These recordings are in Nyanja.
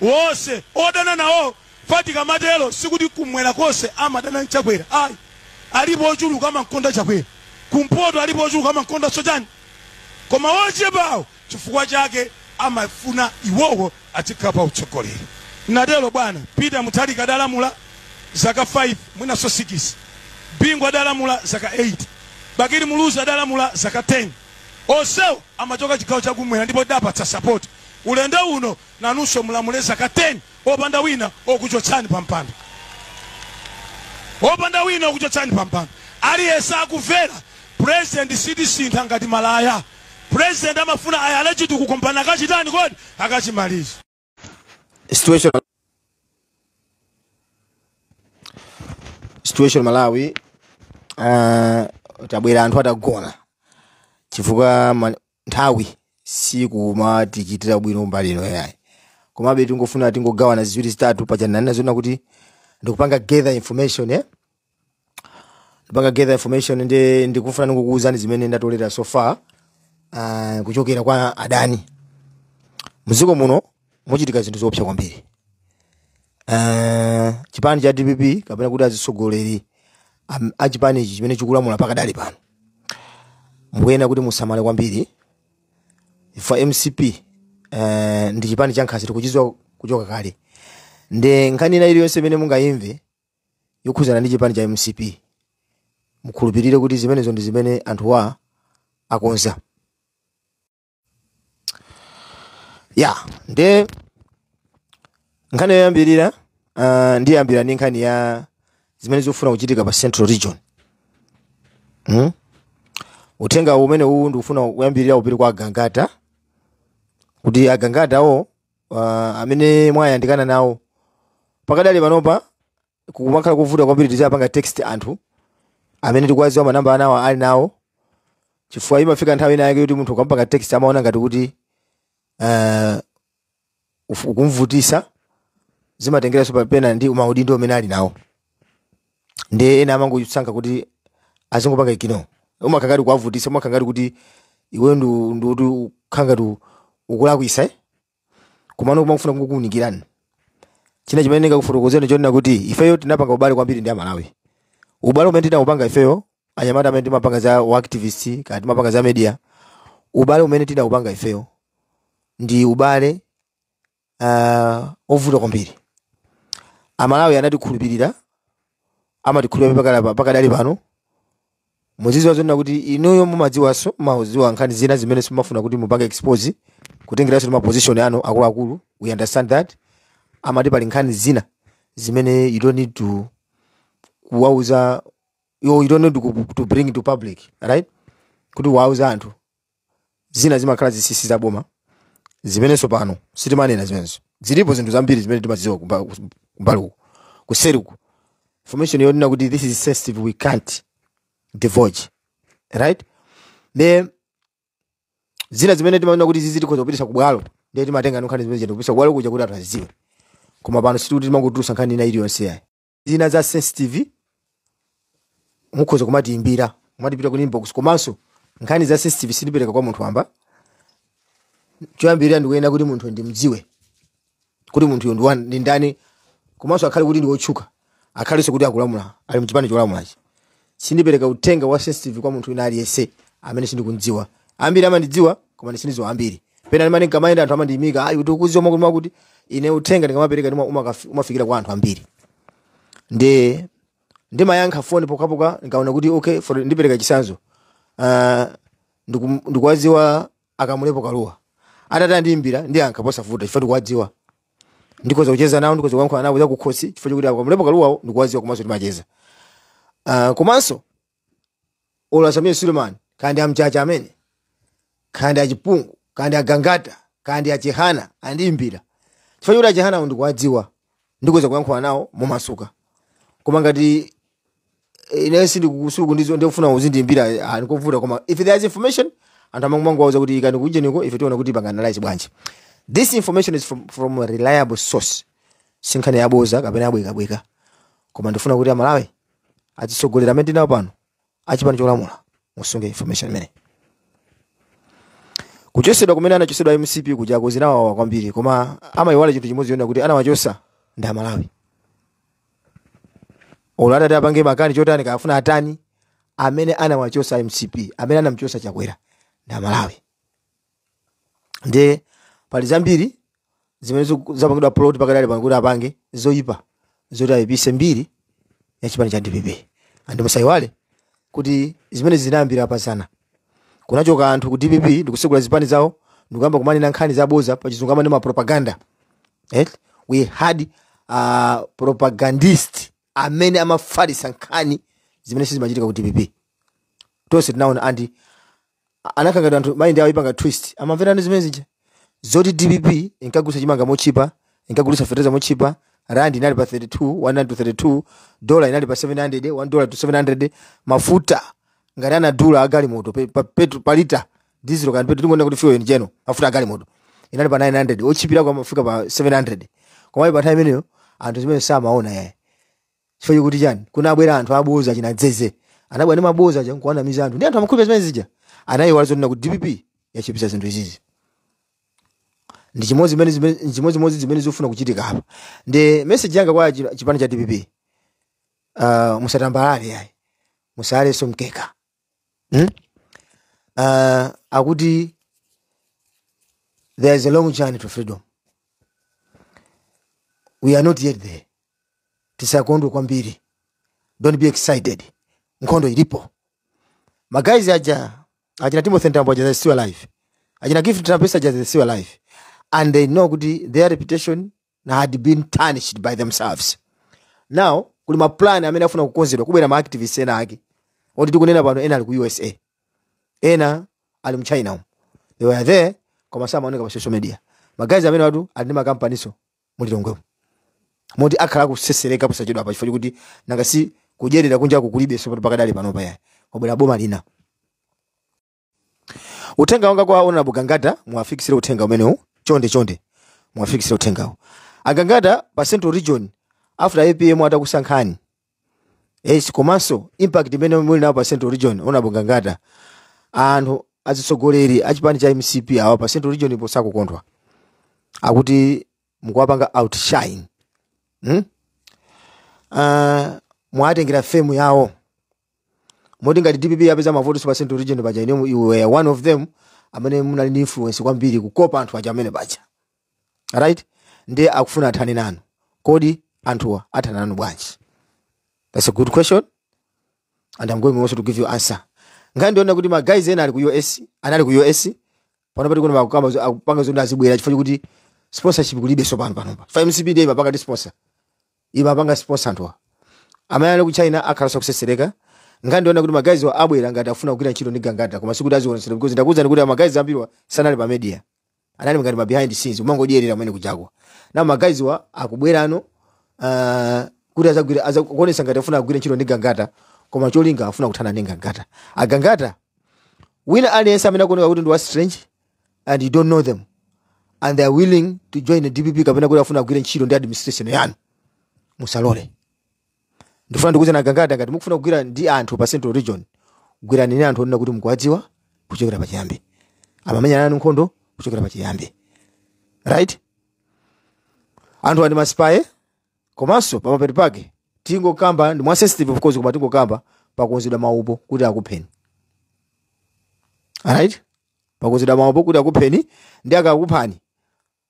Wonse odana nawo fatika matero, sikuti kumwera konse amadana nchakwera, ayi. Alipo ochuluka amankonda Chakwera, kumpoto alipo ochuluka amankonda sochani, koma ochepawo chifukwa chake amafuna iwowo azikhala pa utsogoleri. Natero bwana Peter Mutharika adalamula zaka 5, mwinanso 6. Bingu adalamula zaka 8. Bakili Muluzi adalamula zaka 10. Onsewo amachoka chigawo chakumwera, ndipo dapatsa support. Ulendo uno nanunso mulamule zaka 10 opanda wina okuchotsani pa mpando, opanda wina okuchotsani pa mpando. Aliyense akumvera, president sitisintha ngati malaya. President amafuna ayale chitukuko mpana akachitani kodi akachimaliza. Situation Malawi, tabwera anthu atagona chifukwa nthawi sikumatichitira bwino mbali ino yayi. Komabe tingofuna tingogawana ziwiri zitatu paja nanena zona kuti ndikupanga gather information, eh? Ndikupanga gather information ndi ndikufuna ndikukuwuzani zimene ndatolera so far, kuchokera kwa adani. Mdziko muno muchitika zinthu zoopsa kwambiri. Chipani cha DPP kapena kuti azitsogoleri a chipani ichi chimene chikulamula pakadali pano, mukuyenera kuti musamale kwambiri. Ifa MCP ndi chipani cha nkhanza, tikuchidziwa kuchoka kale. Ndi nkhani ina iliyonse imene mungayimve yokhuzana ndi chipani cha MCP, mukhulupirire kuti zimenezo ndi zimene anthuwa akonza. Ya, nde nkhani yoyambirira, ndiyambira ndi nkhani ya zimene zikufuna kuchitika pa Central Region. Uthenga umene uwu ndikufuna kuyambirira upite kwa Agangata, kuti Agangatawo, amene mwayandikana nawo pakadali panopa, kumakhala kuvuta kwambiri tizapanga text anthu amene tikuwadziwa manamba anawo ali nawo, chifukwa imafika nthawi ina yake kuti munthu ukampanga text amaona ngati kuti ukumvutisa. Zimatengeranso papena ndi maudindo amene ali nawo, ndi ena amangosankha kuti azingopanga ignore. Umakhala ngati kuwavutisa, umakhala ngati kuti iwe nduti ukhala ngati ukulakwisa, eh? Komano kumafuna kungokuwunikirani china chimene ndingakufotokozeni chonena kuti ifeyo tinapanga ubale kwambiri ndi Amalawi. Ubale umene tinawupanga ifeyo anyamata amene timapanga za activist kaya timapanga za media, ubale umene tinawupanga ifeyo ndi ubale ovuta kwambiri. Amalawi anatikhulupirira, amatikhulupirira pakadali pano. Muzidziwa zonena kuti inuyo mumadziwanso, mumadziwa nkhani zina zimene simumafuna kuti mupange expose, kutengeranso ndi ma position anu akuluakulu. We understand that. Amati pali nkhani zina zimene you don't need to kuwauza, you don't need to bring to public, right? Kuti wauza anthu zina zimakhala zinsinsi za boma zimenenso pano sitimanena zimenezo. Zilipo zinthu zambiri zimene timazidziwa kumbali uku, kuseri uku, information yonena kuti this is sensitive, we can't divulge, right? Ne zina zimene timaona kuti zizi tikhoza kupitisa kubwalo, ndiye timatenga nkhani zimene kupitisa kubwalo kuja kuti anthu azidziwe. Koma pano sitikuti timangotulutsa nkhani ina iliyonse yayi. Zina za sensitive mukhoza kumatiimbira, kumatipita ku inbox. Komanso nkhani za sensitive sindipereka kwa munthu wamba. Choyambirira ndikuyenda kuti munthu ndimdziwe kuti munthuyo ndi ndani, komanso akhale kuti ndi wotchuka, akhalenso kuti akulamula, ali mchipani cholamulachi. Sindipereka uthenga wa sensitive kwa munthu wina aliyense amene sindikumdziwa. Ambiri amandidziwa, koma sindidziwa ambiri. Pena ndimati nkamayenda anthu amandiyimika, ayi kuti ukudziwa mwakuti mwakuti. Ine uthenga ndikamapereka umafikira kwa anthu ambiri. Ndi ndimayankha foni pokhapokha nkaona kuti okay, for ndipereka chitsanzo, ndikuwadziwa akamulepo Kaluwa, atati andiyimbira ndiyankha posavuta chifukwa ndikuwadziwa, ndikhoza kucheza nawo, ndikhoza kuyankhula nawo zakukhosi chifukwa chokuti akamulepo Kaluwawo ndikuwadziwa komanso timacheza. Komanso olo Sameer Suleman, kandi amchacha amene, kandi achipungu, kandi agangata, kandi achihana andiyimbira chifukwa chokuti achihana ndikuwadziwa, ndikhoza kuyankhula nawo momasuka. Koma ngati ine sindikusuku ndizo ndikufuna uzindiyimbira, ndikovuta. Koma if there is information, anthu amangowauza kuti ikani kujeniko, ife tiona kuti panga analyze bwanji. This information is from a reliable source, si nkhani yaboza kapena yabwekabweka. Koma ndifuna kuti Amalawi atitsogolera amene tinawo pano achipani cholamula musunge information imene. Kuchosedwa kumene anachosedwa MCP kujako zinawawa kwambiri, koma amayiwala chinthu chimodzi yona kuti anawachosa ndi Amalawi. Olo atati apange makani chotani, kafuna atani, amene anawachosa MCP, amene anamchosa Chakwera ndi Amalawi. Ndiye pali zambiri zimene zapangidwa plot pakadali pano kuti apange zoyipa zoti ayipise mbiri ya chipani cha DPP. And musayiwale kuti zimene zinayambira pasana kunachoka anthu ku DPP ndikusekula zipani zawo ndikuyamba kumanena nkhani zaboza, pachizungu amene ma propaganda, eh? We had propagandist amene amafalisa nkhani zimene sizimachitika ku DPP. Tonse tinaona andi anakhangati anthu mind awo ipanga twist, amamverani zimene zija zoti DPP inkagulitsa chimanga mochipa, inkagulitsa fertilizer mochipa, rand inali pa 32, 1 to 32, dollar inali pa 700, $1 to 700, mafuta ngati anadula agalimoto pa petro pa lita, diesel kandi petro, tingoona kuti fuel in general, mafuta agalimoto inali pa 900, ochipira kwa mafika pa 700. Koma pa nthawi imeneyo anthu zimene samaona yaye, chifukwa chokuti chani? Kunabwera anthu aboza, chinadzeze anabwera ndi maboza cha nkuwanamiza anthu, ndi anthu amakhulupirira zimene zija, anayiwala zonena kuti DPP yachipisa zinthu izizi. Ndi chimodzimodzi zimene zikufuna kuchitika apa. Ndi message yanga kwa chipani cha DPP, musatambalale yayi, musalenso mkeka, Akuti there is a long journey to freedom, we are not yet there. Tisakondwe kwambiri, don't be excited, nkhondo ilipo. Ma guys aja, achina Timothy Ntambo aja, they're still alive, achina Gift Trapence aja, they're still alive, and they know kuti their reputation had been tarnished by themselves. Now kuli ma plan amene afuna kukonzedwa, kubwera ma activists ena ake oti tikunena pano ena ali ku USA, ena ali mu China umu. They were there koma samaoneka pa social media. Ma guys amene watu ali ndi makampaniso mulilongwemo moti akhala kusesereka posachedwa apa, chifukwa kuti nanga si kudyerera kunjaku kulibe. So pakadali panopa yayi kwabwera boma lina. Uthenga wanga kwa Honorable Gangata, muwafikisire uthenga umenewu, chonde chonde muwafikisire uthengawu Agangata pa Central Region after APM atakusankhani. Yes, komanso impact imene muli nawo pa Central Region, Honorable Gangata, anthu azitsogoleri achipani cha MCP awa pa Central Region ipo sakukondwa, akuti mukuwapanga outshine, Mwatengera fame yawo moti ngati DPP yapeza mavoto pa Central Region paja, ine you were one of them amene munali ndi influence kwambiri kukopa anthu aja amene paja, right? Ndiye akufuna athane nanu. Kodi anthuwa athana nanu bwanji? That's a good question and I'm going also to give you answer. Ngati ndiona kuti ma guys ena ali ku US, anali ku US, pano pati kuno akukamba akupanga zoti azibwera chifukwa kuti sponsorship kulibe. So pano panopa fa MCP ndiye imapanga ndi sponsor, imapanga sponsor anthuwa amene ali ku China akhala sakusesereka. Ngati ndiona kuti ma guys wa abwera ngati afuna kugwira ntchito ndi Gangata, koma sikuti azionetsera, because ndakuwuzani kuti ma guys ambiriwa sanali pa media, anali ngati ma behind scenes, umangodyerera kumene kuchakwa. Na ma guys wa akubwerano kuti azagwira, azakuonesa ngati afuna kugwira ntchito ndi Gangata, koma cholinga afuna kuthana ndi Gangata. Agangata, wina aliyense amene akuoneka kuti ndi wa strange and you don't know them and they are willing to join the DPP kapena kuti afuna kugwira ntchito ndi administration yanu, musalole. Ndifuna ndikuwuzani Agangata, ngati mukufuna kugwira ndi anthu pa Central Region, gwirani ndi anthu onena kuti mukuwadziwa kuchokera pachiyambi, amamenya nanu nkhondo kuchokera pachiyambi, right? Anthu andi ma spy. Komanso pamapeto pake tingokamba ndi mwa sensitive of course, koma tingokamba, pakonzedwa maupo kuti akupheni, alright? Pakonzedwa maupo kuti akupheni, ndi akakuphani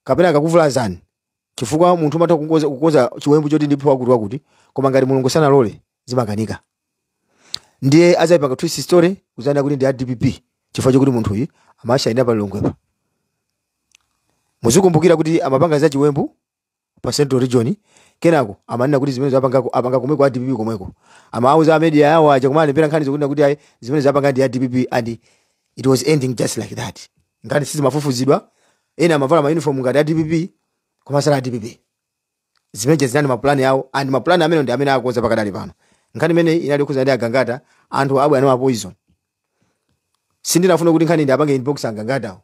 kapena akakuvulazani, chifukwa munthu umatha kukonza chiwembu choti ndiphe wakuti wakuti, koma ngati Mulungu sanalole zimakanika. Ndiye azayipanga twist story kuzana kuti ndi a DPP chifukwa chokuti munthu uyu amashayina pa Lilongwepa. Muzikumbukira kuti amapanga za chiwembu pa Central Region, kenako amanena kuti zimene zapanga apanga komweko a DPP komweko, amauza a media yawo aja kumene alembera nkhani zokunena kuti ayi, zimene zapanga ndi a DPP, and it was ending just like that. Nkhani sizimafufuzidwa. Ena amavala ma uniform ngati a DPP koma sala a DPP. Zimene zinali mapulani yawo, and mapulani amene ndi amene akonza pakadali pano. Nkhani imene inali kukhuza ndi Agangata, anthu abwe anama poison. Sindinafuna kuti nkhani ndi apange inbox Agangatawo.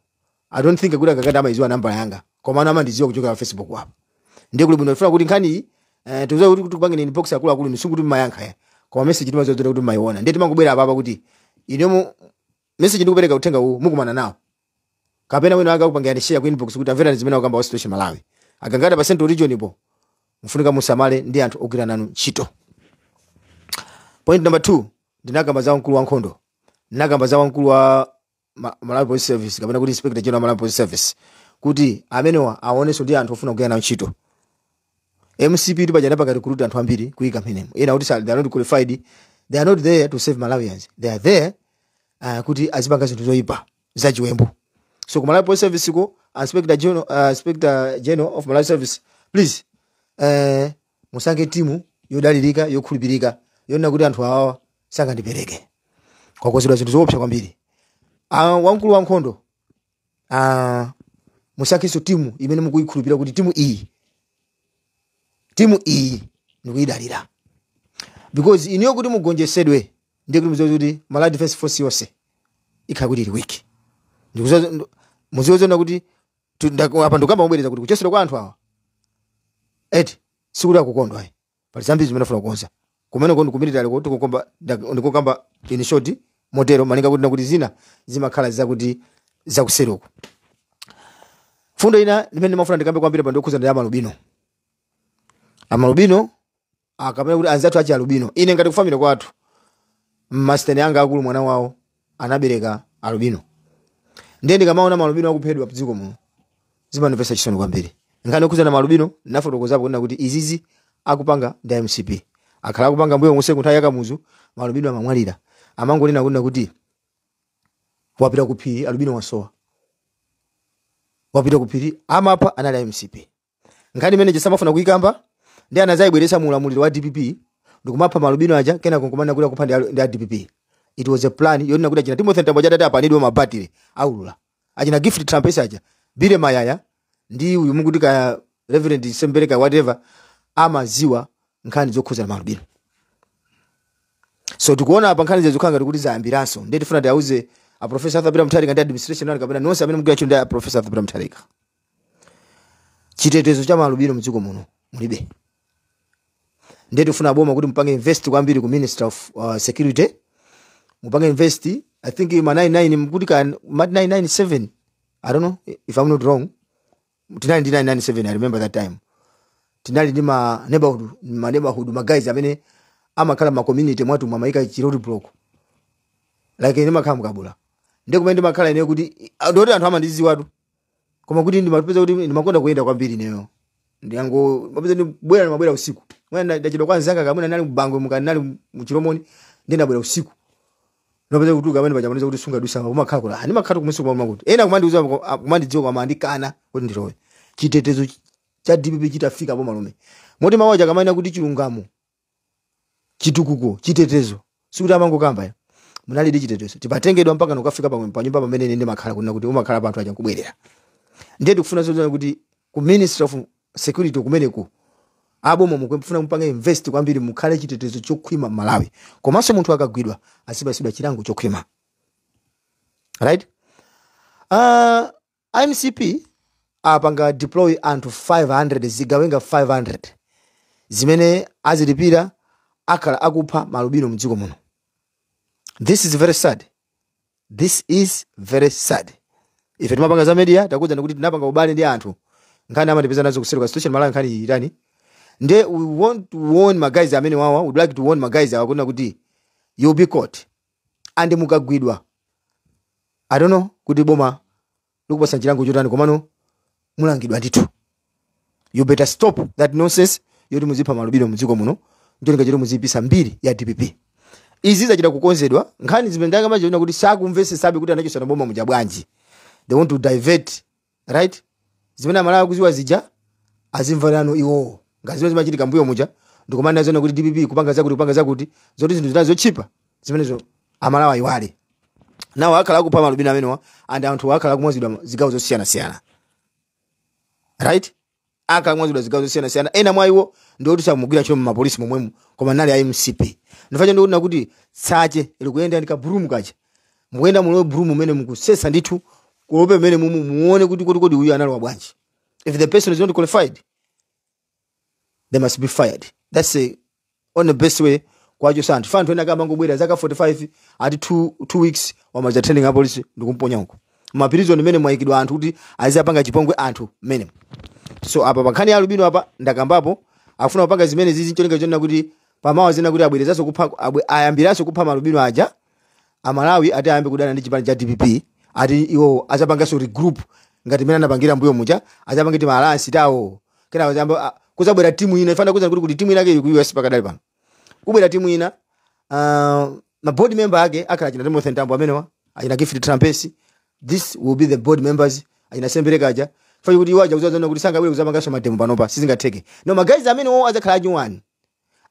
I don't think kuti Agangata amayiziwa nambala yanga, koma ana amandiziwa kuchokera pa Facebook apo. Ndiye kuli bwino ndifuna kuti nkhani iyi, tuzoe kuti tikupange inbox akuluakulu, nisunguti mmayankha ya, koma message timazodzera kuti mmayiona. Ndiye timangobwera apapa kuti inemo message ndikupereka uthenga uwu mukumana nawo. Kapena wina aka kupangirani share ku inbox kuti amverani zimene akukamba wa Situation Malawi. Akangata pa Central Region ipo, mufunika musamale ndi anthu ogwira nanu ntchito. Point number 2, ndinakamba za mkulu wa nkhondo, ndinakamba za wamkulu wa Malawi Police Service, kapena kuti Inspector General wa Malawi Police Service, kuti amenewa aonenso ndi anthu ofuna kugwira nawo ntchito. MCP tipaja anapanga recruit anthu ambiri kuyika mmenemo, ena kuti they are not qualified, they are not there to save Malawians, they are there kuti azipanga zinthu zoyipa zachiwembu. So ku Malawi Police Service ko, Inspector General of Malawi Service, please, musankhe timu yodalirika, yokhulupirika, yonena kuti anthu awawa sangandipereke. Kwakozedwa zinthu zoopsa kwambiri. Wamkulu wa nkhondo, musankhenso timu imene mukuyikhulupirira kuti timu iyi ndikuyidalira, because iniyo kuti mugonjesedwe, ndiye kuti muziwe kuti Malawi Defense Force yonse ikhala kuti ili weak. Muziwe zona kuti apa ndikamba mubwereza kuti kuchesedwa kwa anthu awa eti sikuti akukondwa ayi, pali zambiri zimene afuna kukonza kumene kondi kumilitary ko. Tikukomba, ndikukamba in short motero, malinga kuti nakuti zina zimakhala zakuti zakuseroko. Fundo ina limene ndimafuna ndikambe kwambiri pa ndikhuza ndi amalubino. Amalubino akamene kuti anzathu achi alubino, ine ngati kufamily kwathu, mmasiteni anga akulu mwana wawo anabereka alubino. Ndiye ndikamaona malubino akuphedwa mdziko muno, zimandipesa chisoni kwambiri. Nkhani yokhuza na malubino nafotokozapo kunena kuti izizi akupanga ndi MCP, akhala akupanga mbuyo monse. Kunthawi yakamuzu malubino amamwalira, amangonena kunena kuti wapita ku phiri, alubino wasowa, wapita ku phiri. Amapha anali MCP. Nkhani imene chisamafuna kuyikamba ndi anazayibweretsa mu ulamuliro wa DPP ndikumapha malubino aja, kena kunkumana kuti akupha ndi a DPP. It was a plan yonena kuti achina Timothy Mtambo chadati apanidwe mabatire aulula, achina Gift Trapence aja, Billy Mayaya ndi uyu mukuti kaya Reverend Sembereka, whatever, amaziwa nkhani zokhuza malubino. So tikuona apa nkhani zazikhala ngati kuti zayambiranso. Ndiye tifuna tiauze a Professor Arthur Peter Mutharika ndi administration yanu, kapena nonse amene mugwira ntchito ndi a Professor Arthur Peter Mutharika, chitetezo cha malubino mdziko muno mulibe. Ndiye tifuna boma kuti mupange invest kwambiri ku Minister of Security, mupange invest. I think ma 99 mkuti ka ma 997, I don't know if I'm not wrong, tinali ndi 997. I remember that time tinali ndi ma neighborhood, ma guys amene amakhala ma community mwatu mwamayika chi road block. Like ine makhala mukabula, ndiye kumene ndimakhala ine kuti ndoti anthu amandiziwatu, koma kuti ndimapeza kuti ndimakonda kuyenda kwambiri ineyo, ndiyango mapeza ndibwera, ndimabwera usiku. Mwina ndachedwa kwa nzanga kamwina nali mbangwe mukani nali muchilomoni, ndiye ndabwera usiku, ndapeza kuti kamene pachamaneza kuti sungadusa umakhala kuti ndimakhala kumusi kwa kuti ena kumandiuza, kumandidziwa, koma andikana kuti ndilowe. Chitetezo cha DPP chitafika po malume moti mawu aja kamanena kuti chilungamo, chitukuko, chitetezo, sikuti amangokamba ya munalidi chitetezo. Tipatengedwa mpaka nukafika pamwe pa nyumba pamene ine ndimakhala, kunena kuti umakhala pa anthu aja nkubwerera. Ndiye tikufuna zozona kuti ku Ministry of Security kumeneku, aboma mukufuna mupange invest kwambiri, mukhale chitetezo chokhwima m'Malawi, komanso munthu akagwidwa azipasidwa chilango chokhwima, right? MCP apanga deploy anthu 500, zigawenga 500 zimene azilipira akhala akupha malubino mdziko muno. This is very sad, this is very sad. Ife timapanga za media, takuwuzani kuti tinapanga ubale ndi anthu, nkhani amatipeza nazo kuseri kwa Situation Malawi. Nkhani itani? Nde we want to warn ma guys amene wawa, would like to warn ma guys awa kunena kuti you'll be caught, and mukagwidwa, I don't know kuti boma likupasa chilango chotani, komano mulangidwa ndithu. You better stop that nonsense yoti muzipha malubino mdziko muno ncholinga choti muzipisa mbiri ya DPP. Izi zachita kukonzedwa. Nkhani zimene ndakamachiona kuti sakumvesesabe kuti anachosana boma muja bwanji, they want to divert, right? Zimene Amalawi akuziwa zija azimvanano iwowo, ngati zimene zimachitika mbuyo muja, ndikumana zona kuti DPP kupanga zakuti, kupanga zakuti, zoti zinthu zinazo zotchipa zimenezo Amalawi ayiwale nawo. Akhala akupha malubino amenewa and anthu akhala akumwazidwa zigawo zosiyanasiyana, right? Akhala akumwazidwa zigawo zosiyanasiyana. Ena mwa iwo ndioti samugwira ntchito mumapolisi momwemo, koma nali a MCP. Ndifacha ndikuona kuti tsache likuyenda ndi kabrumu kacha, mukuyenda mulowe brumu umene mukusesa ndithu kulope mmene mumu, muone kuti uyu analowa bwanji. If the person is not qualified, they must be fired. That's a on the best way kwacho. Anthu fa anthu ena akamangobwera zaka 45, ati 2 weeks wamaza training a police ndikumponya uko. Ma prison mmene mwayikidwa anthu kuti azapanga chipongwe anthu mmene. So apa pankhani ya alubino apa ndakambapo, akufuna kupanga zimene zizi ncholinga chonena kuti pamawa zina kuti abwerezanso kupha, ayambiranso kupha malubino aja. Amalawi ati ayambe kudana ndi chipani cha DPP, ati iwo azapanganso regroup ngati mmene anapangira mbuyo muja, azapange ti alliance tawo. Kena azamba kuzabwera timu ina ifana kuza kuti timu ina ke ku US. Pakadali pano kubwera timu ina, ma board member ake akhala achina Timothy Ntambo amenewa, achina Gift Trapence. This will be the board members, achina Sembere kaja fa kuti iwo aja kuzazona kuti sangabwere kuzapanganso mademo panopa, sizingatheke. No, ma guys amene wo azakhala achiwani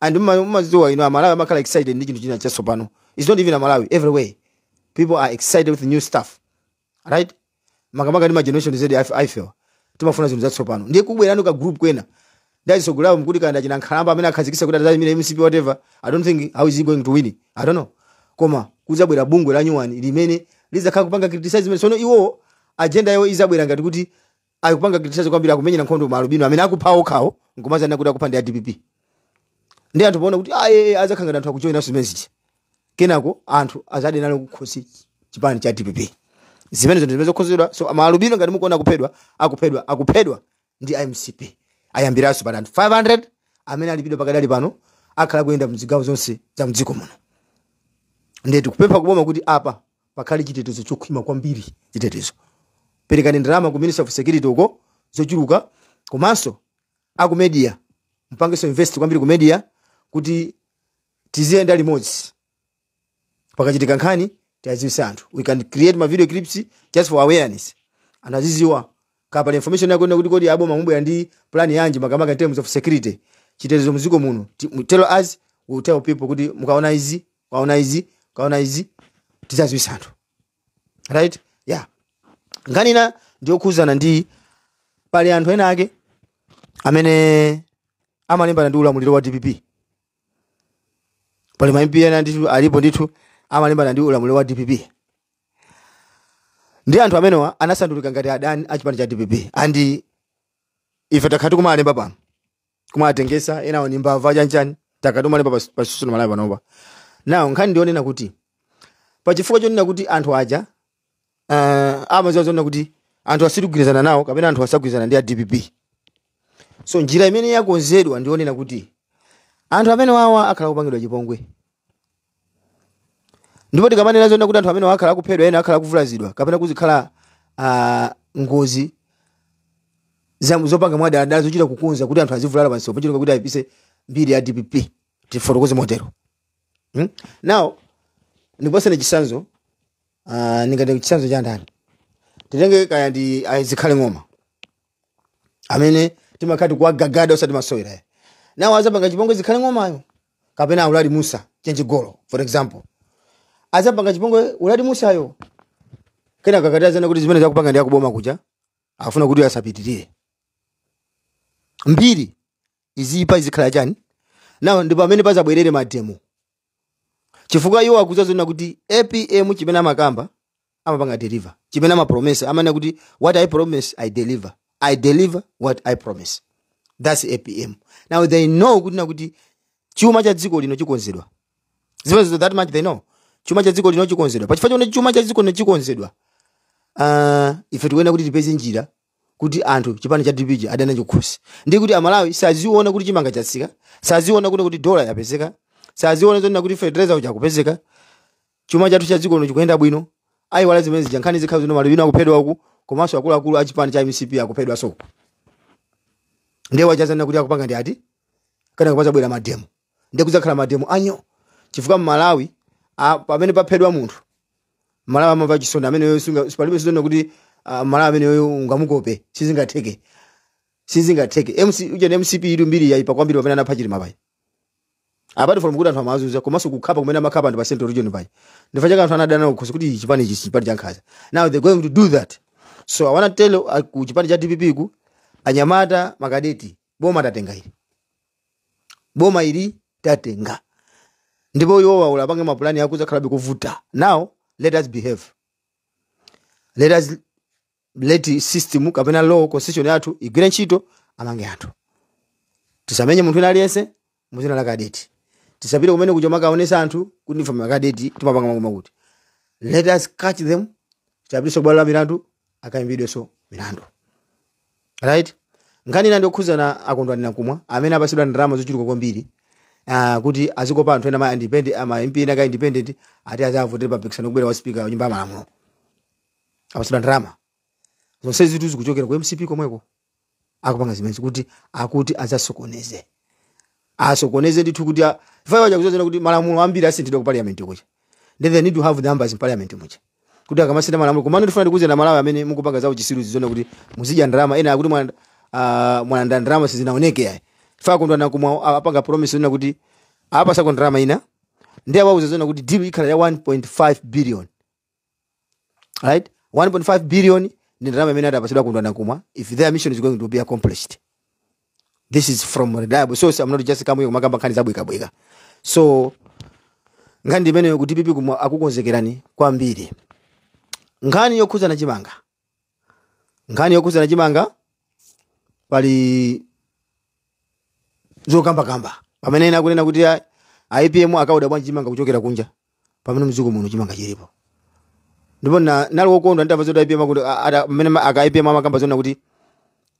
and mumaziwa ino, Amalawi amakhala excited ndi chinthu china chatsopano. It's not even Amalawi, everywhere people are excited with new stuff, right? Makamaka ndi ma Generation Z, ifewa timafuna zinthu zatsopano. Ndiye kubwerano ka group kwena ndazisogolawo mkuti kanda china nkhalamba amene akhazikitsa kuti adzayimira MCP, whatever. I don't think, how is he going to win it? I don't know. Koma kuzabwera bungwe la nyuwani limene lizakhala kupanga criticize zimene. Sono iwo agenda yawo izabwera ngati kuti akupanga criticize kwambiri, akumenyera nkhondo maalubino amene akupha okhawo, nkumazana kuti akupha ndi a DPP. Ndi anthu paona kuti aye azakhala ngati anthu akujoyina zimene zija, kenako anthu azade nalo kukhosi chipani cha DPP. Zimene zinthu zimene zokhozedwa. So maalubino ngati mukuona akuphedwa, akuphedwa ndi MCP. Ayambiranso pa anthu 500 amene alipidwa pakadali pano, akhala kuyenda mzigawo zonse za mdziko muno. Ndiye tikupempha kuboma kuti apa pakhale chitetezo chokhwima kwambiri. Chitetezo, perekani ndalama ku Minister of Security uko zochuluka, komanso aku media mpangenso invest kwambiri ku media kuti tiziyenda limodzi. Pakachitika nkhani tiaziwise anthu. We can create ma video clips just for awareness, anthu aziziwa kapala information yako kuti kodi aboma mubwera ndi plan yanji, makamaka in terms of security, chitetezo mdziko muno. Tell us, we will tell people kuti mukaona izi, mukaona izi, mukaona izi, tizaziwisa anthu, right? Yeah. Nkhani ina ndiyokhuzana ndi pali anthu ena ake amene amalimbana ndi ulamuliro wa DPP. Pali ma MP ena ndithu alipo ndithu amalimbana ndi ulamuliro wa DPP, ndi anthu amenewa anasandulika ngati adani a chipani cha DPP. And ife takhala tikumalemba pano, kumatengesa enawo ni mbava chanchani, takhala tikumalemba pa Susu Malawi panopa. Now nkhani ndionena kuti pachifukwa chonena kuti anthu aja amaziwa zonena kuti anthu asitigwirizana nawo kapena anthu asagwirizana ndi a DPP. So njira imene yakonzedwa ndionena kuti anthu amene wawa akhala kupangidwa chipongwe, ndipo tikamanena zonena kuti anthu amene akhala akuphedwa, ena akhala akuvulazidwa kapena kuzikhala ngozi zopanga mwadala, zochita kukonza kuti anthu azivulala pansewu pochita kuti ayipise mbiri ya DPP, tifotokoze motero, Now ndipasene chisanzo, ndingati chisanzo cha ndani? Titenge kaya ndi azikhale ng'oma amene timakhati kuwagagada osati masewera. Nawo azapanga chipongwe zikhale ng'omayo, kapena Uladi Musa chenjigolo, for example, azapanga chipongwe Uladi Musayo, kena kakati azana kuti zimene zakupanga ndi akuboma kuja, afuna kuti asapitirire mbiri izipa izikhala chani. Nawo ndipo amene pazabwerere mademo, chifukwa iwo akuza zona kuti APM chimene amakamba amapanga deliver, chimene amapromesa, amanena kuti "What I promise, I deliver. I deliver what I promise." That's APM. Now they know kuti nakuti chuma cha dziko lino chikonzedwa. Zimenezo, that much they know, chuma cha dziko lino chikonzedwa. Pachifukwa choti chuma cha dziko lino chikonzedwa, ife tikuyenera kuti tipeze njira kuti anthu chipani cha DPP adana chikhosi, ndi kuti Amalawi saziona kuti chimanga chatsika, saziona kuti dola yapezeka, saziona zonena kuti fertilizer uja akupezeka, chuma chathu cha dziko lino chikuyenda bwino. Ayiwala zimene zija. Nkhani zikhala zino, malubino akuphedwa uku, komanso akuluakulu a chipani cha MCP akuphedwa. So ndiye wachazana kuti akupanga ndi ati kana kupazabwera mademo, ndiye kudzakhala mademo anyo, chifukwa mmalawi pamene paphedwa munthu, Malawi amamva chisoni. Ameneyo palibe sizona kuti Malawi ameneyo ungamukope, sizingatheke, sizingatheke. MC uja ndi MCP ilu mbiri yaipa kwambiri pamene anapha Chilima paja, apart from kuti anthu amazuza, komanso kukhapa kumene amakhapa anthu pa Central Region paja, ndifa chake anthu anadana kukhosi kuti chipani ichi chipani cha nkhanza. Now they're going to do that. So I wanna tell ku chipani cha DPP, ku anyamata makadeti, boma tatenga ili, boma ili tatenga, ndipo iwo ulapange mapulani ako zakhalabe kuvuta. Now let us behave, let us let system kapena law, constitution yathu igwire ntchito, amange anthu. Tisamenye munthu wina aliyense muzina la kadeti. Tisapite kumene kuja makaonesa anthu kuti ndife makadeti, timapanga makoma kuti. Let us catch them. Chapitiso kubwalo la milandu, akayimbidwenso milandu, right? Nkhani ina ndiokhuzana a Kondwani Nankhumwa amene apasidwa ndalama zochuluka kwambiri kuti azikopa anthu ena ma independent, ama MP ena ka independent, ati azavotere pa mpikisano kubwera wa speaker wa nyumba ya malamulo. Apasidwa ndalama zonse zitu zikuchokera ku MCP komweko. Akupanga zimenezi kuti akuti azasokoneze, asokoneze ndithu, kuti ifayo chakuzozera kuti malamulo ambiri asinthidwa ku parliament kuja. Then they need to have the numbers in parliament muja kuti akamasintha malamulo. Komano ndifuna ndikuze na Malawi amene mukupanga zawo chisiru zizone kuti muzidya ndalama. Ena akuti mwalanda ndalama, sizinaoneke yayi. Fa Kondwani Nankhumwa apanga promise zona kuti apasako ndalama ina, ndi awauza zona kuti deal ikhala ya 1.5 billion, right? 1.5 billion ndi ndalama imene adapasidwa Kondwani Nankhumwa if their mission is going to be accomplished. This is from reliable source. I'm not just coming kumakamba nkhani zabwekabweka. So nkhani imeneyo kuti PP kumwa akukonzekerani kwambiri. Nkhani yokhuzana chimanga, nkhani yokhuzana chimanga, pali zokambakamba pamene ena akunena kuti IPM akauda bwanji chimanga kuchokera kunja pamene mdziko muno chimanga chilipo. Ndipo nali wokondwa ndamva zoti IPM akuti pamene aka IPM amakamba zona kuti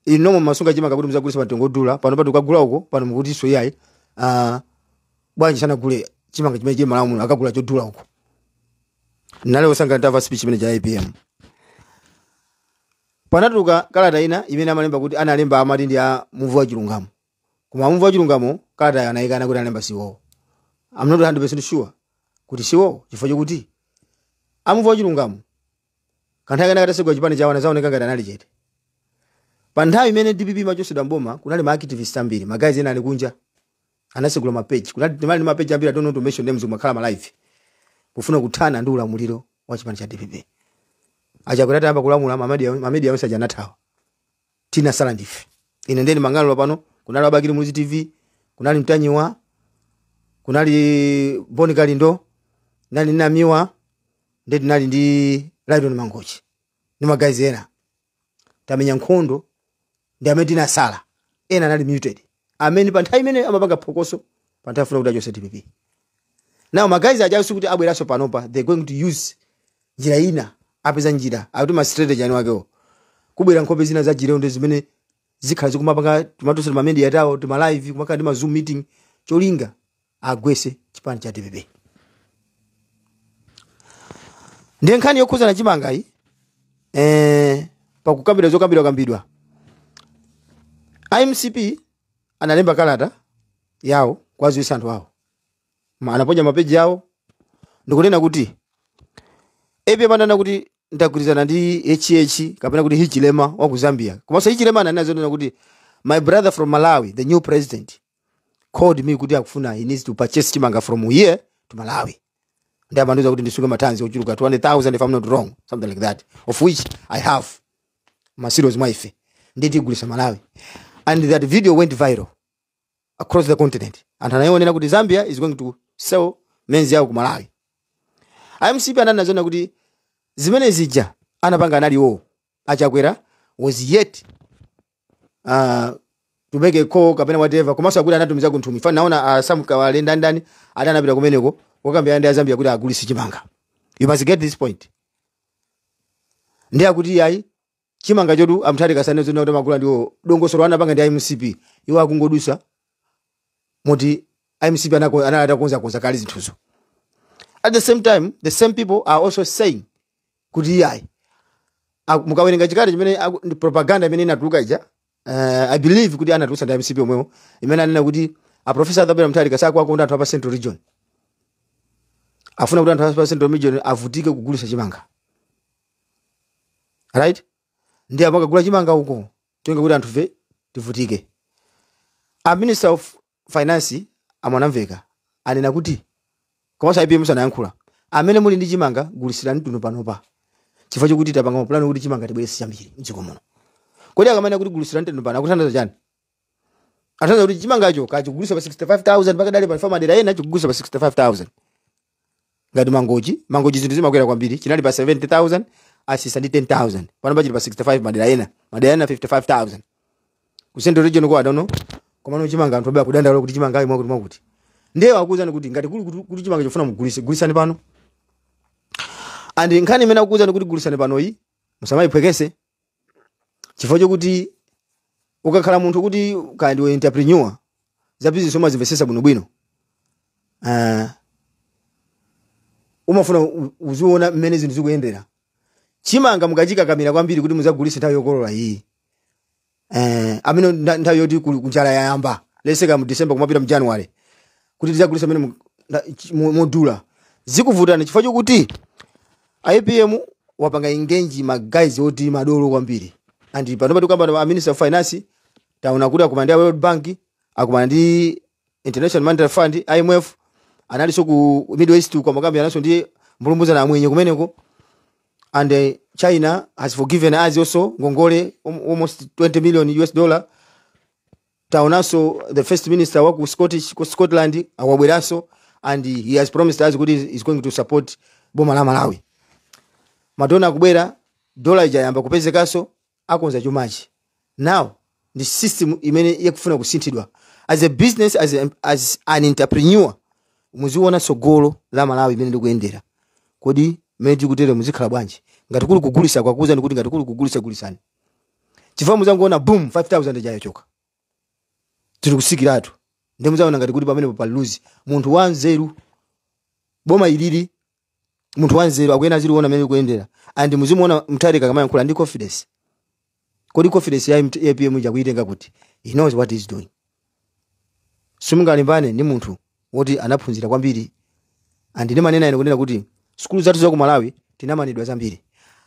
inu masunga chimanga kuti muzagulisa mtengo odula, pano pati ukagula uko pano mukuti so yayi, bwanji sanagule chimanga chimene chili Malawi muno, akagula chodula uko? Nali wosanga ndamva speech imene cha IPM. Panatuluka kalata ina imene amalemba kuti analemba amati ndi a Muvi wa Chilungamo, koma Muvi wa Chilungamo kalata anayikana kuti analemba siwowo. I'm not 100% sure kuti siwowo, chifukwa chokuti amuvi wa Chilungamo kanthawi kana katasegwa chipani chawo anazaoneka ngati anali chete. Pa nthawi imene DPP imachosedwa mboma, kunali ma activists ambiri, ma guys ena ali kunja, anasegula ma page. Kunali tinali ma page ambiri, I don't want to mention names, kumakhala ma live kufuna kuthana ndi ulamuliro wa chipani cha DPP. Achakwera atayamba kulamula, ma media onse aja anathawa, tinasala ndife. Ine ndeni mang'aliro pano, kunali Abakili Muluzi TV, kunali Mtanyiwa, kunali Boni Kalindo, nali Namiwa, ndi tinali ndi Lighton Mangochi ndi ma guys ena. Tamenya nkhondo ndi amene tinasala. Ena anali muted, amene pa nthawi imene amapanga phokoso pa nthawi afuna kuti achose DPP. Now ma guys aja kuti abweranso panopa, they're going to use njira ina, apeza njira akuti ma strategy anu akewo, kubwera nkhope zina za chilendo zimene zikhala zikumapanga timatusa ma media tawo, tima live, kumakhala ndi ma Zoom meeting, cholinga agwese chipani cha DPP. Ndiye nkhani yokhuzana chimangayi, pakukambidwa zokambidwa kambidwa, IMCP analemba kalata yawo kwaziwisa anthu awo. Anaponya mapeji awo ndikunena kuti APM anena kuti ndagwirizana ndi HH kapena kuti Hichilema wa ku Zambia. Komanso Hichilema ananena zonena kuti my brother from Malawi, the new president, called me kuti akufuna, he needs to purchase chimanga from here to Malawi, ndi amandiuza kuti ndisunge matanzi ochuluka 200,000, if I'm not wrong, something like that, of which I have ma silos mwa ife, ndi tigulisa Malawi. And that video went viral across the continent. Anthu anayionera kuti Zambia is going to sell maize yawo ku Malawi. IMCP ananena zona kuti zimene zija anapanga analiwo Achakwera was yet to make a call kapena whatever. Komanso akuti anatumiza kunthumi fana naona Sam Kawale ndani ndani ati anapita kumeneko wakambira ndi Azambia kuti agulise chimanga. You must get this point. Ndi akuti yayi, chimanga chotu amthati kasane zona kuti magula ndiwo dongosolo anapanga ndi IMCP, iwo akungodusa moti IMCP anali atakonza konza kale zinthuzo. At the same time, the same people are also saying kuti yayi, mukawerenga chikale chimene ndi propaganda imene inatuluka ija, I believe kuti anatulusa ndi MCP omwewo, imene anena kuti a Professor Arthur Mutharika sakuwakonda anthu apa Central Region, afuna kuti anthu apa Central Region avutike kugulisa chimanga, right? Ndi amakagula chimanga uko tinga kuti anthu fe tivutike. A Minister of Finance amwanamveka anena kuti, komanso IPM sanayankhula, amene muli ndi chimanga gulisirani tuno panopa, chifukwa chokuti tapanga mapulani kuti chimanga tibwerese chambiri mdziko muno. Kodi akamene kuti gulisirani tuno pano akuthandiza chani? Athandiza kuti chimangacho kachigulisa pa 65,000 pakadali pa madera ena chikugulisa pa 65,000. Ngati Mangochi, Mangochi zinthu zimakwera kwambiri, chinali pa 70,000, asisa ndi 10,000, pano pachili pa 65 madera ena, madera ena 55,000. Ku Central Region ko, I don't know, koma chimanga anthu abaya kudandaula kuti chimanga ayi mwakuti mwakuti. Ndiye akuwuzani kuti ngati kuli kuti chimanga chofuna mugulise, gulisani pano. And nkhani imene akukuwuzani kuti gulisani panoyi, musamayiphwekese, chifukwa chokuti ukakhala munthu kuti kaya ndiwe entrepreneur, za business umazimvesesa bwinobwino, umafuna uziona mmene zinthu zikuyendera. Chimanga mukachikakamira kwambiri kuti muzagulise nthawi yokolola iyi, amene nthawi yoti kunjala yayamba, leseka mu December kumapita mu January, kuti tizagulisa mmene modula, zikuvutani, chifukwa chokuti APM wapanga engage ma guys oti madolo kwambiri. And panopa tikamba a Minister of Finance, taona kuti akumana ndi a World Bank, akumana ndi International Monetary Fund, IMF, analinso ku Middle East kwa makambi, ananso ndi mbulumbuzana amwenye kumeneko. And China has forgiven us also ngongole almost 20 million US dollar. Taonanso the first minister wa ku Scottish, ku Scotland, awabweranso and he has promised us kuti is going to support boma la Malawi. Ma donor akubwera, dola ija yamba kupezekanso, akonza chumachi. Now ndi system imene ikufuna kusinthidwa. As a business, as an entrepreneur, muziona tsogolo la Malawi imene ndikuyendera. Kodi mmene tikutere muzikhala bwanji? Ngati kuli kugulisa, kwakuwuzani kuti ngati kuli kugulisa, gulisani, chifukwa muzangoona boom, 5000 jayochoka, tiri kusikiratu. Ndi muzaona ngati kuti pamenepo pali luzi. Munthu wanzeru, boma ilili, munthu wanzeru akuyena aziliona mmene likuyendera. And muzimuona Mutharika kamayankhula ndi confidence. Kodi confidence ya APM ija kuitenga kuti? He knows what he's doing. Simungalimbane ndi munthu woti anaphunzira kwambiri. And ndimanena ine kunena kuti sukulu zathu za ku Malawi tinamanidwa zambiri.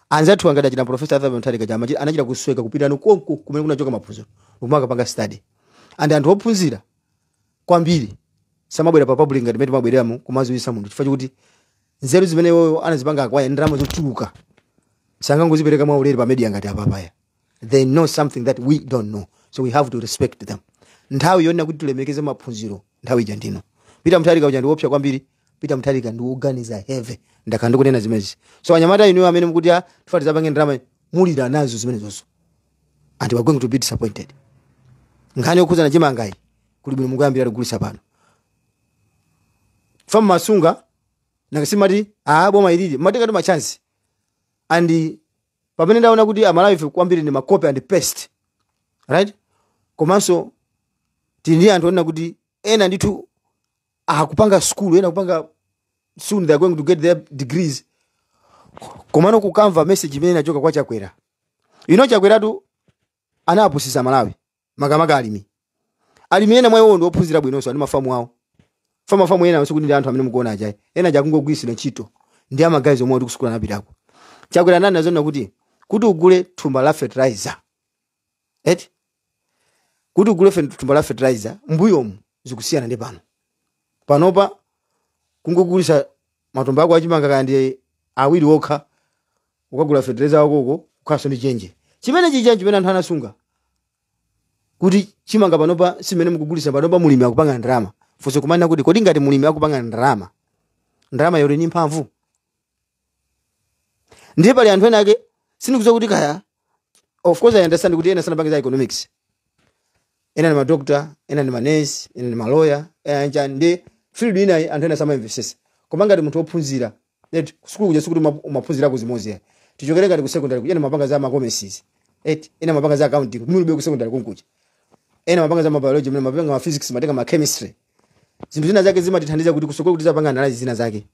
Anzathu angati achina Professor Arthur Mutharika chama anachita kusweka kupita konko kumene kunachoka maphunziro kumakapanga study. And anthu ophunzira kwambiri samabwera pa public ngati mmene timabwereramo kumaziwisa munthu, chifukwa chokuti nzeru zimene iwoyo anazipanga akwaya ndalama zochuluka sangangozipereka mwaulere pa media ngati apapaya. They know something that we don't know, so we have to respect them. Nthawi yonena kuti tilemekeze maphunziro, nthawi ija ndino. Peter Mutharika uja ndiwopsa kwambiri. Peter Mutharika ndiwoganiza heavy. Ndakhala ndikunena zimenezi. So anyamata inuyo amene mukuti ah, tifati tizapange ndalama, mulira nazo zimenezonso and we are going to be disappointed. Nkhani yokhuzana chimangayi, kuli bwino mukuyambira kugulisa pano. Fa masunga nakasimati ah, boma ilili matenga ma chance. And pamene ndaona kuti Amalawi ife kwambiri ndi ma copy and paste, right? Komanso tili ndi anthu onena kuti ena ndithu akupanga school, ena kupanga, soon they are going to get their degrees. Komano kukamva message imene inachoka kwa Chakwera ino, Chakweratu anapusisa Malawi, makamaka alimi. Alimi ena mwa iwo ndi ophunzira bwinonso, ani mafamu awo, famafamu ena sikuti ndi anthu amene mukuona ajayi, ena jakungogwirisira ntchito ndi amagazi omwe kuti kusukula anapitako. Chakwera nani azona kuti ugule thumba la fertilizer, eti kuti ugule thumba la fertilizer mbuyomu zikusiyana ndi pano. Panopa kungogulisa matumba ako achimanga kaya ndi awiri okha, ukagula fertilizer wakoko kukhalanso ndi chenje chimene chija chimene anthu anasunga kuti chimanga. Panopa simene mukugulisa panopa, mulimi akupanga ndalama. Funso kumanena kuti kodi ngati mulimi akupanga ndalama, ndalama yoti ni mphamvu? Ndiye pali anthu ena ake sindikudziwa kuti kaya, of course I understand kuti ena sanapange za economics, ena ni madoctor, ena ni manesi, ena ni maloya, ena njani, ndi field inayi anthu ena samayimvesesa. Koma ngati munthu wophunzira eti kusukulu kuja, sikuti umaphunzirako zimodzi ya tichokere ngati ku secondary kuja, ena mapanga za ma commerces, eti ena mapanga za accounting kumene ku secondary kunkuja, ena mapanga za ma biology, mene mapanga ma physics, matenga ma chemistry. Zinthu zina zake zimatithandiza kuti kusukulu kuti zapanga analysis zina zake.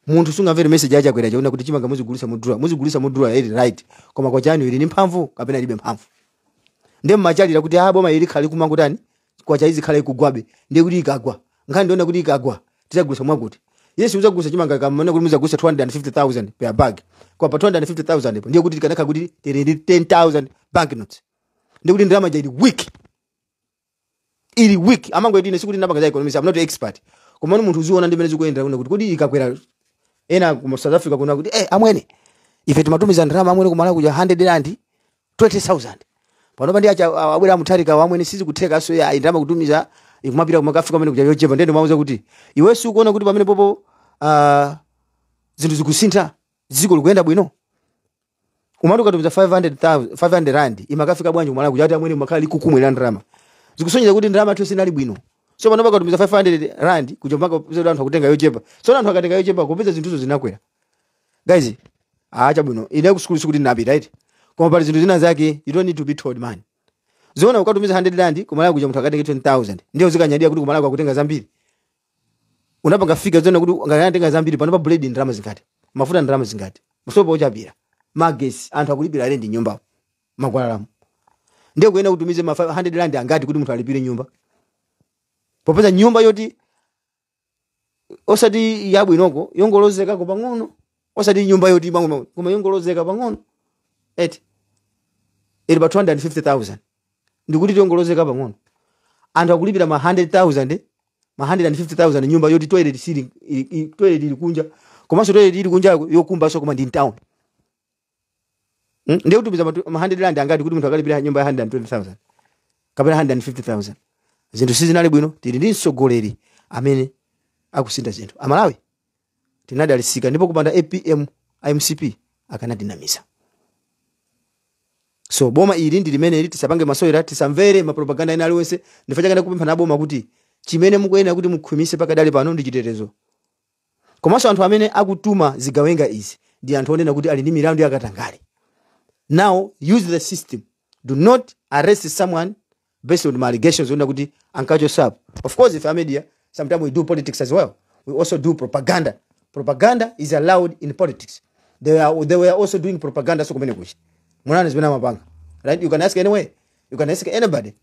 Munthu sungamvere message ya Chakwera chaona kuti chimanga muzigulisa mudula, muzigulisa mudula, ili right, koma kwa chani ili ni mphamvu kapena ilibe mphamvu? Ndiye mmachalira kuti ah, boma ili khali kumangotani, kwacha izi khale ikugwabe. Ndiye kuti ikagwa, nkhani ndiona kuti ikagwa tizagulisa mwakuti yesu uzagulisa chimanga kamana kuti muzagulisa 250,000 per bag, kwa pa 250,000 ipo ndiye kuti tikanakha kuti tili ndi 10,000 banknotes, ndiye kuti ndalama ija ili weak, ili weak. Amango ine sikuti ndapanga za economics, I'm not expert, koma munthu uziona ndi mmene zikuyendera kuna kuti kodi ikakwera. Ena ku South Africa kuna kuti amwene, ife timatumiza ndalama amwene kumala kuja 100 rand 20,000, panopa ndi acha abwera Mutharika wamwene sizikutheka. So ya ndalama kutumiza ikumapita kumakafika pamene kuja yochepa. Ndiye ndimauza kuti iwe sikuona kuti pamene popo zinthu zikusintha, dziko likuyenda bwino? Umati ukatumiza 500,000, 500 rand imakafika bwanji kumala kuja? Ati amwene makhala likukumwera ndalama, zikusonyeza kuti ndalama yathu sinali bwino. So panopa ukatumiza 500 rand kuja mpaka kupeza anthu akutenga yochepa. So anthu akatenga yochepa, kupeza zinthuzo zinakwera. Guys, Ah, chabwino, ine kusukulu sikuti ndinapita iti, koma pali zinthu zina zake you don't need to be told, man. Zoona ukatumiza 100 rand kumalawi kuja, munthu akatenge 20,000, ndiye uzikanyadira kuti kumalawi akutenga zambiri. Unapanga fika zona kuti ngati zambiri pano pa bread ndalama zingati, mafuta ndalama zingati, musopo ochapira, magesi, anthu akulipira rent nyumba makwalalamu, ndiye kuyenda kutumize ma 100 rand angati kuti munthu alipire nyumba, popeza nyumba yoti osati yabwinoko, yongolozekako pang'ono, osati nyumba yoti pang'ono koma yongolozeka pang'ono eti ili pa 250,000, ndikuti yongolozeka pang'ono, anthu akulipira ma 100,000, ma 150,000, nyumba yoti toilet sili toilet ili kunja, komanso toilet ili kunja yokumbaso, koma ndi town. Ndiye kutumiza ma 100 rand angati kuti munthu akalipira nyumba ya 120,000 kapena 150,000? Zinthu sizinali bwino. Tili ndi mtsogoleri amene akusintha zinthu. Amalawi tinadalisika, ndipo kupanda APM, IMCP akanatinamisa. So boma ili ndi limene tisapange masewera, tisamvere mapropaganda ena aliwonse. Ndifa chakana kupempha na boma kuti chimene mukuyenera kuti mukhwimise pakadali pano ndi chitetezo, komanso anthu amene akutuma zigawenga izi ndi anthu onena kuti ali ndi milandu yakatangale. Now use the system. Do not arrest someone based on my allegations onena kuti ankachosapo. Of course, if media, sometimes we do politics as well. We also do propaganda. Propaganda is allowed in politics. They were also doing propaganda. So kumene kuchi munani zimene amapanga, right? You can ask anyway, you can ask anybody.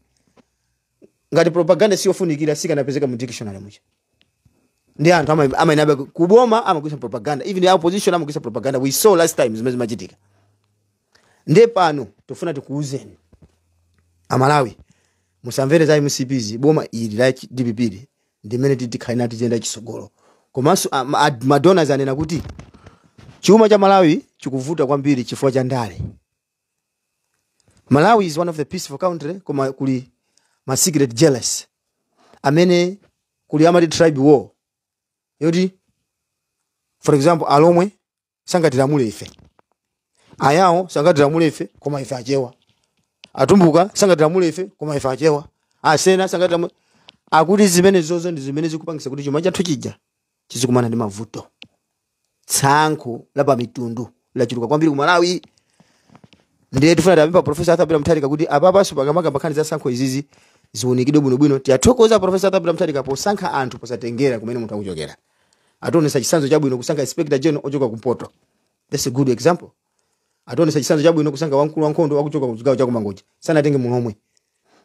Ngati propaganda siyofunikira, sikanapezeka mu dictionary mucha. Ndi anthu amainabe kuboma amagwisa propaganda, even the opposition amagwisa propaganda. We saw last time zimene zimachitika. Ndiye pano tofuna tikuuzeni Amalawi, musamvere za MCPs. Boma ili la DPP li ndimene titikhale nati tiyenda chisogolo. Komanso madonors anena kuti chuma cha Malawi chikuvuta kwambiri chifukwa cha ndale. Malawi is one of the peaceful country, koma kuli ma secret jealous amene kuli amati tribe war, yoti for example Alomwe sangatilamule ife, Ayawo sangatilamule ife koma ife Achewa, Atumbuka sangatilamule ife koma ife Achewa, Asena sangatilamule. Akuti zimene zozo ndi zimene zikupangisa kuti chuma chathu chija chizikumana ndi mavuto. Tsankho la pa mitundu lachuluka kwambiri ku Malawi. Ndiye tifuna tapempha Professor Arthur Peter Mutharika kuti apapanso pakamaka pakhani za sankho izizi ziwunikidwe bwinobwino. Tiyathokoza Professor Arthur Peter Mutharika posankha anthu posatengera kumene munthu akuchokera. Ationesa chitsanzo chabwino kusankha Inspector General ochoka kumpoto. That's a good example. Ationesa chitsanzo chabwino kusankha wamkulu wankhondo wakuchoka ku chigawo chakumangochi, sanatenge Mulomwe,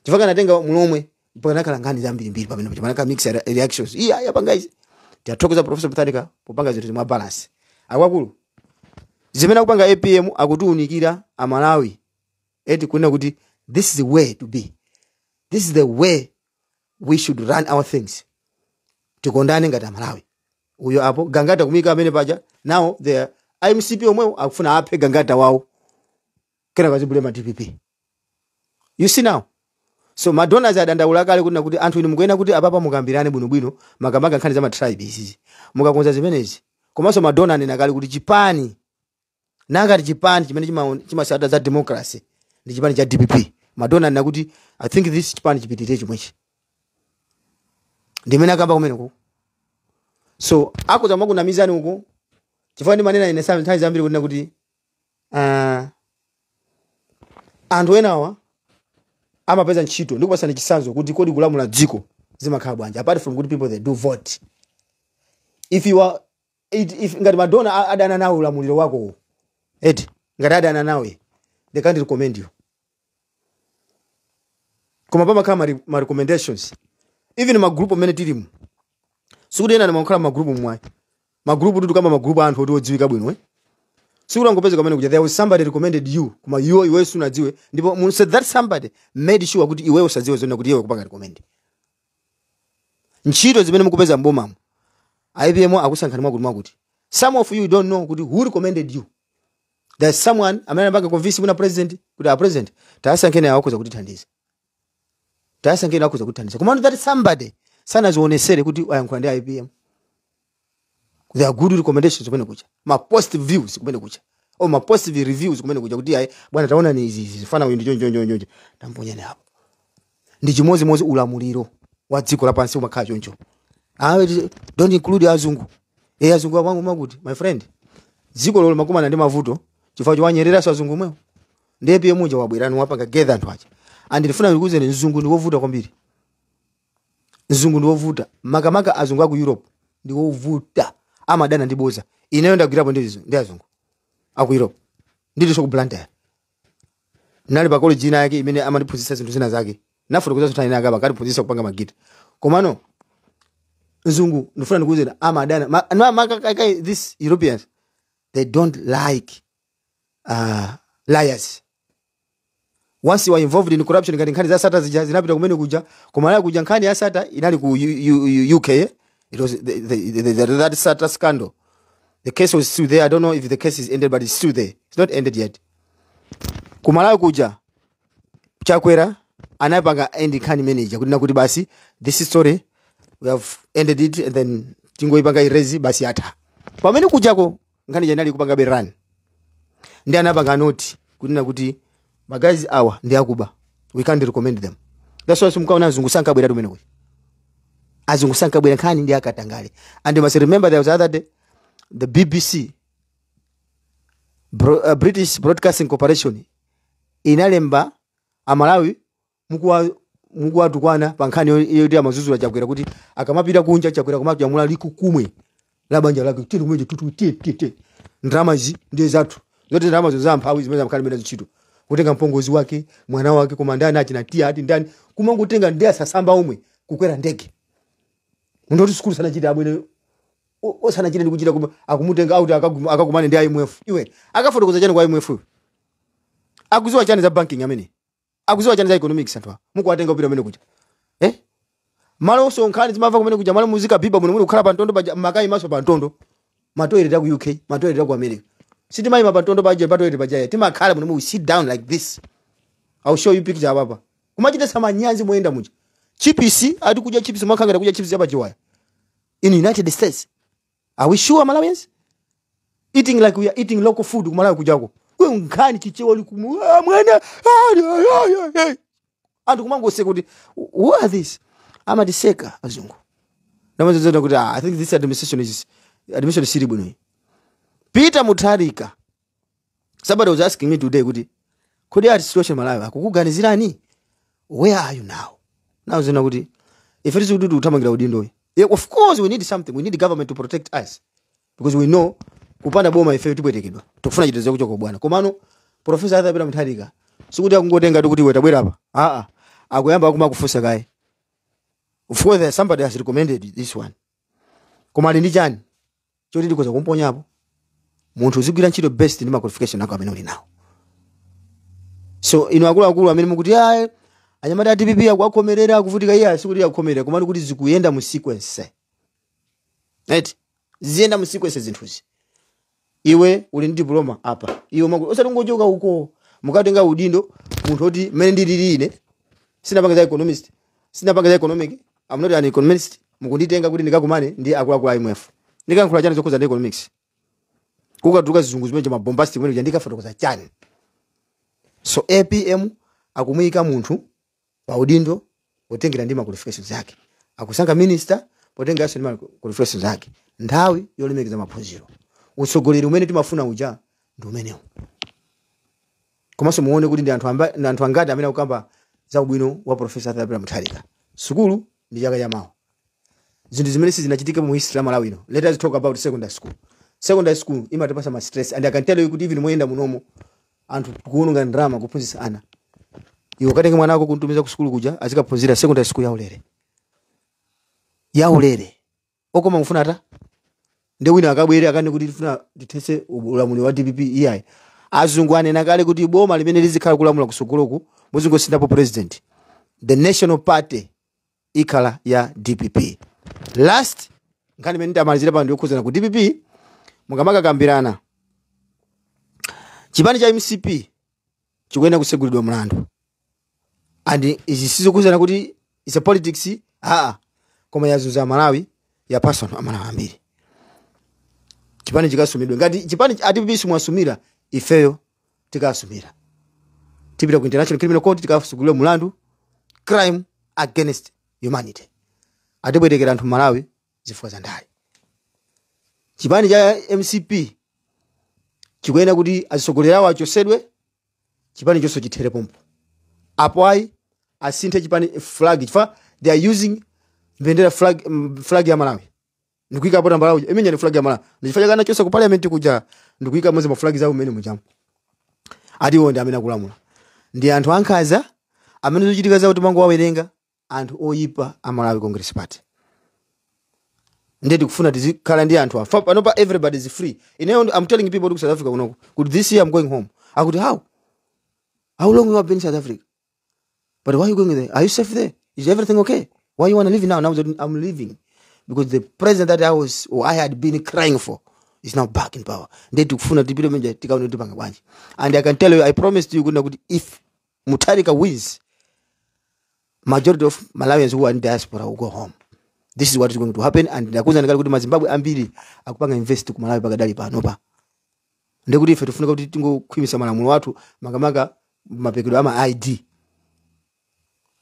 chifukwa anatenga Mulomwe pakanakhala nkhani zambirimbiri pamene pamanaka mixed reactions. Iya, yapanga izi. Tiyathokoza Professor Mutharika popanga zinthu mwa balance. Akuluakulu, zimene akupanga APM akutiunikira Amalawi eti kunena kuti this is the way to be, this is the way we should run our things. Tikondane ngati Amalawi. Uyo apo Gangata kumika amene paja, now the IMCP omwewo akufuna aphe Gangata wawo, kena kazibule DPP. You see now? So madonors adandaula kale kunena kuti anthu inu mukuyena kuti apapa mukambirane bwinobwino, makamaka nkhani za matribe izizi. Mukakonza zimenezi, komanso madonor anena kale kuti chipani nangati chipani chimene chimasata za democracy ndi chipani cha DPP. Madonor anena kuti I think this chipani chipitirire chomwechi, ndimene akamba kumeneko. So akuza makunamizani uko, chifukwa ndimanena ine nthawi zambiri kunena kuti anthu enawa amapeza ntchito. Ndikupasani chitsanzo kuti kodi kulamula dziko zimakhala bwanji, apart from kuti people they do vote. If you are it, if ngati madonor adana nawe ulamuliro wako eti, ngati adana nawe, they can't recommend you. Koma pamakhala ma recommendations. Even magroup amene tilimu, sikuti ena ndimakhala magroup mwayi, magroup tutu kama magroup anthu oti odziwika bwino, eh? Sikuti angopeza kamene kuja. There was somebody recommended you, koma iwe iwe sunadziwe, ndipo said that somebody made sure kuti iwe usadziwe zona kuti iwe kupanga recommend. Ntchito zimene mukupeza mbomamo, IPM akusankhani mwakuti mwakuti. Some of you don't know kuti who recommended you. There's someone amene anapanga convince muna president kuti a president tasankheni awakuza kuti thandize, tasankheni akuza kuti thandize, koma that somebody sanazionesere kuti ayankhula ndi IPM. There are good recommendations kumene kucha, ma positive views kumene kucha or ma positive reviews kumene kucha, kuti ayi bwana, taona ni izi izi zifana uyu ndi choncho choncho choncho, tamponyani apo. Ndi chimozimozi ulamuliro wa dziko lapansi umakhala choncho. Ah, don't include azungu, eh, azungu awangu makuti. My friend, Dziko lolo makumana ndi mavuto chifukwa chowanyereraso azungu mwewo. Ndiye APM uja wabwerani, wapanga gather anthu aja. And ndifuna ndikuwuzeni, mzungu ndi wovuta kwambiri. Mzungu ndi wovuta, makamaka azungu aku Europe ndi wovuta, amadana ndi boza. Ineyo ndagwirapo ndi azungu aku Europe, ndilinso ku Blantyre, nali pa college ina yake imene amandiphunzitsa zinthu zina zake, nafotokoza zinthu ina yake, akatiphunzitsa kupanga magita. Komano mzungu, ndifuna ndikuwuzeni, amadana these Europeans, they don't like liars. Once you are involved in corruption, ngati nkhani za Sattar zija zinapita kumene kuja, koma kuja nkhani ya Sattar inali ku UK, eh? It was that Sattar scandal. The case was still there. I don't know if the case is ended, but it's still there. It's not ended yet. Kumalawi kuja, Chakwera anapanga end nkhani manager kuti nakuti basi, this story we have ended it, and then tingoipanga erase, basi atha. Pamene kujako nkhani janali kupanga berani, ndi anapanga note kunena kuti ma guys awa ndi akuba, we can't recommend them. That's why simkaona azungu sankabwera tumene kuja. Azungu sankabwera, nkhani ndi akatangale. And you must remember, there was other day the BBC, British Broadcasting Corporation, inalemba Amalawi mukuwatukwana pa nkhani yoti amazuzula Chakwera, kuti akamapita kunja Chakwera kumajamula likukumwe la banja lake, tili kumene tutu ti ti ti, ndalama izi ndiye zathu zote, ndalama zo za mphawi zimene zamkhali mene zintchito, kutenga mpongozi wake, mwana wake, koma ndani achina tiya ati ndani, kumangotenga ndi asasamba omwe kukwera ndege. Munthu oti sukulu sanachite abwene, osanachite ndi kuchita kuma akumutenga auti akakumane ndi IMF. Iwe akafotokoza chani kwa IMF? Iwe akuziwa chani za banking? Amene akuziwa chani za economics? Anthu mukuwatenga kupita amene kuja, eh, malo osonkhani zimamva kumene kuja, malo muzika biba muno muli kukhala pa ntondo paja, makayi maso pa ntondo. Ma toilet aku UK, ma toilet aku America, sitimayima pa ntondo paja, pa toilet paja timakhala muno. We sit down like this. I'll show you picture apapa. Kumachita samanyazi moyenda muja, chips ati kudya chips, mwakhangata kudya chips yapachiwaya. In United States, are we sure Malawians eating like we are eating local food? Kumalawi kujako we nkhani Chichewa likumu, ah, mwana, ah, ah, ah, ah. Anthu kumangoseka kuti who are this? Amatiseka azungu. Namazozona kuti, ah, I think this administration is administration sili bwino iyi. Peter Mutharika, somebody was asking me today kuti kodi ati situation Malawi akukuganizirani, where are you now? Nawzona kuti ife tizikuti tikuthamangira udindoyi. Yeah, of course we need something. We need the government to protect us because we know kupanda boma ife tibwetekedwa. Tikufuna chitetezo kuchoka bwana. Komano Professor Arthur Peter Mutharika sikuti akungotenga tu kuti iwe tabwera apa. Aa, akuyamba akumakufunsa kaye. Of course there somebody has recommended this one, koma ali ndi chani choti ndikoza kumponyapo? Munthu uzigwira ntchito best ndi ma qualification ako amene uli nawo. So inu akuluakulu amene mukuti ayi, anyamata a DPP akuakhomerera, akuvutika, iye sikuti akukhomerera, komano kuti zikuyenda mu sequence, right? Ziyenda mu sequence zinthuzi. Iwe uli ndi diploma apa, iwe osati kungochoka uko mukatenga udindo munthu oti mmene ndilili ine sinapanga za economist, sinapanga za economic, I'm not an economist. Mukunditenga kuti ndikakumane ndi akuluakulu a IMF, ndikankhula chani zokhuza ndi economics? Kukatuluka zizungu zimene ma bombastic kumene ndikafotokoza chani? So APM akumuyika munthu pa udindo potengera ndi ma qualifications yake, akusankha minister potengeranso ndi ma qualifications yake. Nthawi yolemekeza maphunziro, utsogoleri umene timafuna uja ndi umenewu. Komanso muone kuti ndi anthu angati amene akukamba za ubwino wa Professor Arthur Peter Mutharika. Sukulu ndi chaka chamawa, zinthu zimene sizinachitika mu history ya Malawi ino. Let us talk about secondary school. Secondary school imatipasa ma stress, and I can tell you kuti even moyenda munomo anthu kuononga ndalama kuphunzitsa ana. Iwe ukatenge mwana wako kuntumiza ku sukulu kuja azikaphunzira secondary school yaulere, yaulere, okoma mufuna ata ndi wina akabwere akane kuti tifuna tithetse ulamuliro wa DPP. Iyayi, azungu anena kale kuti boma limene lizikhala kulamula kusogoloku, muzingosinthapo president, the national party ikhala ya DPP. Last nkhani imene ndamalizira pano ndikukhuzana ku DPP. Mukamakakambirana, chipani cha MCP chikuyenera kusegulidwa mlandu, and izi sizokhuzana kuti is a politics, aa, koma yazunza Malawi, yapaswa anthu Amalawi ambiri. Chipani chikasumidwe. Ngati chipani a DPP simwasumira, ifeyo tikasumira, tipita ku International Criminal Court tikasugulidwe mulandu, crime against humanity. Atibwetekera anthu Malawi zifukwa za ndale. Chipani cha MCP Chikuyenera kuti atsogoleri awo achosedwe, chipani chonse chithere pompo. Apo ayi, asinthe chipani flag, chifukwa they are using mbendera flag, flag ya Malawi ndikuyikapo tambala uja imene ni flag ya Malawi. Ndichifukwa chake anachosa ku parliament kuja ndikuyika mozi ma flag zawo mmene mujamu. Atiwo ndi amene akulamula, ndi anthu ankhanza amene zochitika zawo timangowawerenga, anthu oyipa a Malawi Congress Party. Ndiye tikufuna tizikhala ndi anthu afa panopa. Everybody is free. Ineyo I'm telling people ku South Africa kunoko kuti this year I'm going home. Akuti, How long you have been in South Africa? But why are you going there? Are you safe there? Is everything okay? Why you want to leave now?" Now I'm leaving because the president that I was or I had been crying for is now back in power. Ndiye tikufuna tipite menja tikaone tipanga bwanji. And I can tell you, I promised you kuti if Mutharika wins, majority of Malawians who are in diaspora will go home. This is what is going to happen. And ndakuza ndikali kuti maZimbabwe ambiri akupanga invest ku Malawi pakadali panopa. Ndekuti ife tifunika kuti tingokhwimisa malamulo athu, makamaka mapekedwe ama ID,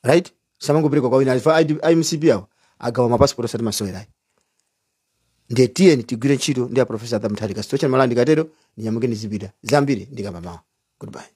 right? Samangopereka kwa wina alifa ID. MCP awo agawa mapasipoti osati masewerayi. Ndiye tiyeni tigwire ntchito ndi a Professor Arthur Mutharika. Situation Malawi. Ndikatero ndinyamuke ndizipita, zambiri ndikamba mawa. Goodbye.